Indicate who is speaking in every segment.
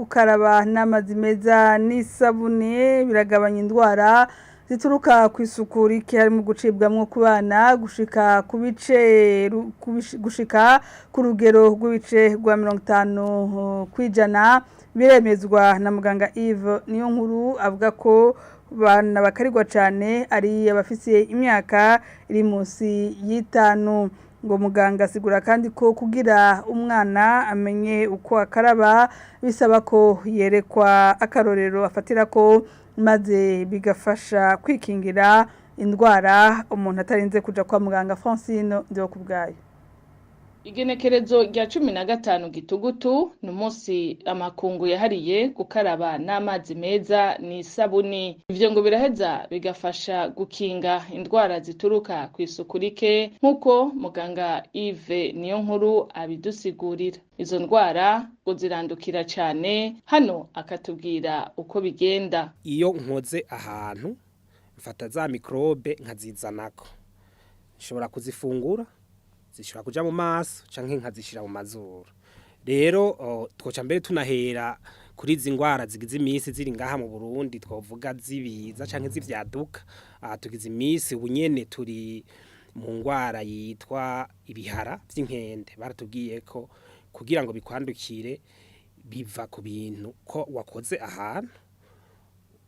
Speaker 1: Gukaraba n'amazi meza n'isabune biragabanya indwara zituruka ku isuku rike, harimo gucibwamwo ku bana gushika ku bice gushika ku rugero rw'ibice rwa 50%. Biremezwa na muganga Yves niyo nkuru, avuga ko bana bakarirwa cyane ari abafise imyaka iri munsi y'itanu. Ngo muganga asigura kandi ko kugira umwana amenye uko akaraba bisaba ko yerekwa akarorero afatira ko, maze bigafasha kwikingira indwara umuntu atarinze kuja kwa muganga. Francine ndiho kubwayo.
Speaker 2: Igenekerezo rya 15 gitugutu ni umunsi amakungu yahariye gukaraba n'amazi meza n'isabuni. Ivyo ngo biraheza bigafasha gukinga indwara zituruka ku isuku rike, nk'uko muganga Yves Niyonkuru abidusigurira. Izo ndwara ngo zirandukira cane, hano akatubwira uko bigenda.
Speaker 3: Iyo nkoze ahantu, mfata za microbe nkazizanako, nshobora kuzifungura, zishobora kuja mu maso canke nkazishira mu mazuru. Rero twoca mbere tunahera kuri izi ngwara zigize imisi ziri ngaha mu Burundi, twovuga zibiza canke zivyaduka. Tugize imisi ubunyene turi mu ngwara yitwa ibihara vy'inkende. Baratubwiye ko kugira ngo bikwandukire biva ku bintu ko wakoze ahantu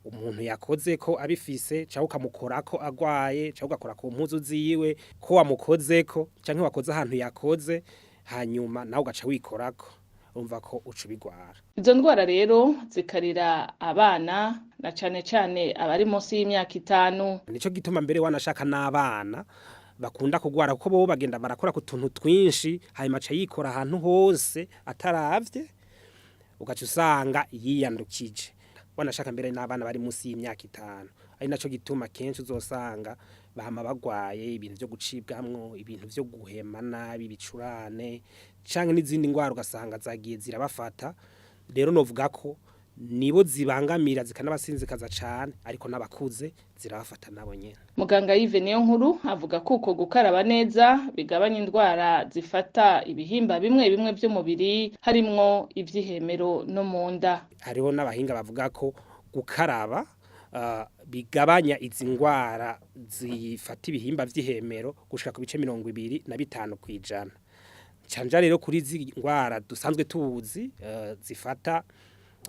Speaker 3: umuntu yakoze ko abifise, cyangwa ukamukorako agwaye, cyangwa ugakora ku mpuzu ziwe ko wamukozeko, cyangwa wakoze ahantu yakoze, hanyuma nawe ugaca wikorako, urumva ko uca ubigwara.
Speaker 2: Izo ndwara rero zikarira abana, na cane cane abari munsi y'imyaka 5.
Speaker 3: Nico gituma mbere wanashaka n'abana bakunda kugwara, kuko bo bagenda barakora ku tuntu twinshi, hanyuma aca yikora ahantu hose ataravye, ugaca usanga yiyandukije. Wanashaka mbere n'abana bari munsi y'imyaka 5, ari naco gituma kenshi uzosanga bahama bagwaye ibintu vyo gucibwamwo, ibintu vyo guhema nabi, ibicurane canke n'izindi ngwara, ugasanga zagiye zirabafata. Rero novuga ko nibo zibangamira zikanabasinzikaza cane, ariko n'abakuze zirabafata nabo nyene.
Speaker 2: Muganga Yves Niyonkuru avuga ko uko gukaraba neza bigabanya indwara zifata ibihimba bimwe bimwe vy'umubiri, harimwo ivy'ihemero no mu nda.
Speaker 3: Hariho n'abahinga bavuga ko gukaraba bigabanya izi ngwara zifata ibihimba vy'ihemero gushika ku bice 25%. Canja rero kuri izi ngwara dusanzwe tuzi zifata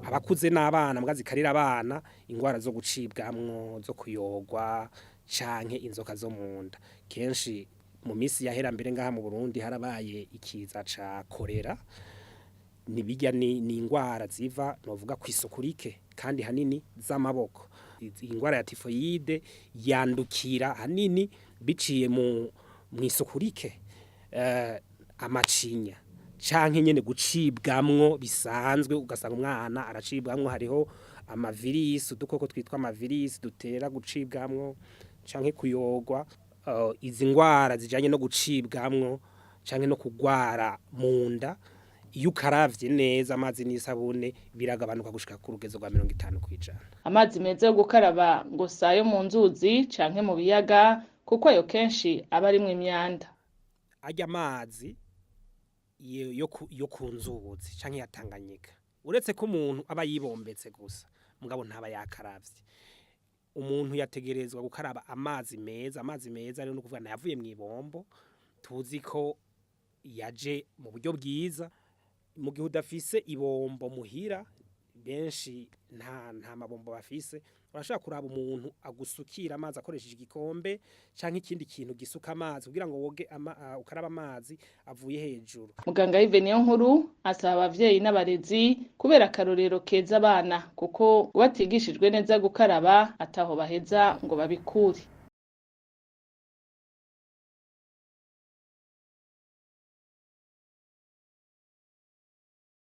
Speaker 3: abakuze n'abana mbwa zikarira abana, ingwara zo gucibwamwo, zo kuyogwa canke inzoka zo munda. Kenshi mu misi yahera mbere ngaha mu Burundi harabaye ikiza ca kolera. Nibijya ni ingwara ziva novuga kw'isuku rike, kandi hanini z'amaboko. Ingwara ya tifoyide yandukira hanini biciye mu mw'isuku rike, amacinya canke nyene gucibwamwo bisanzwe, ugasanga umwana aracibwamwo. Hariho amavirisi, udukoko twitwa amavirisi dutera gucibwamwo canke kuyogwa. Izi ngwara zijanye no gucibwamwo canke no kugwara mu nda, iyo ukaravye neza amazi n'isabune biragabanuka gushika ku rugezo rwa 50%.
Speaker 2: Amazi meza yo gukaraba ngo si ayo mu nzuzi canke mu biyaga, kuko ayo kenshi aba arimwo imyanda.
Speaker 3: Arya amazi yo ku nzuzi canke ya Tanganyika, uretse ko umuntu aba yibombetse gusa, mugabo ntaba yakaravye. Umuntu yategerezwa gukaraba amazi meza. Amazi meza rero nukuvuga nayavuye mw'ibombo, tuzi ko yaje mu buryo bwiza. Mu gihe udafise ibombo muhira, benshi nta mabombo bafise, urashobora kuraba umuntu agusukira amazi akoresheje igikombe canke ikindi kintu gisuka amazi, kugira ngo woge ukarabe amazi avuye hejuru.
Speaker 2: Muganga Yves Niyonkuru asaba abavyeyi n'abarezi kubera akarorero keza abana, kuko batigishijwe neza gukaraba ataho baheza ngo babikure.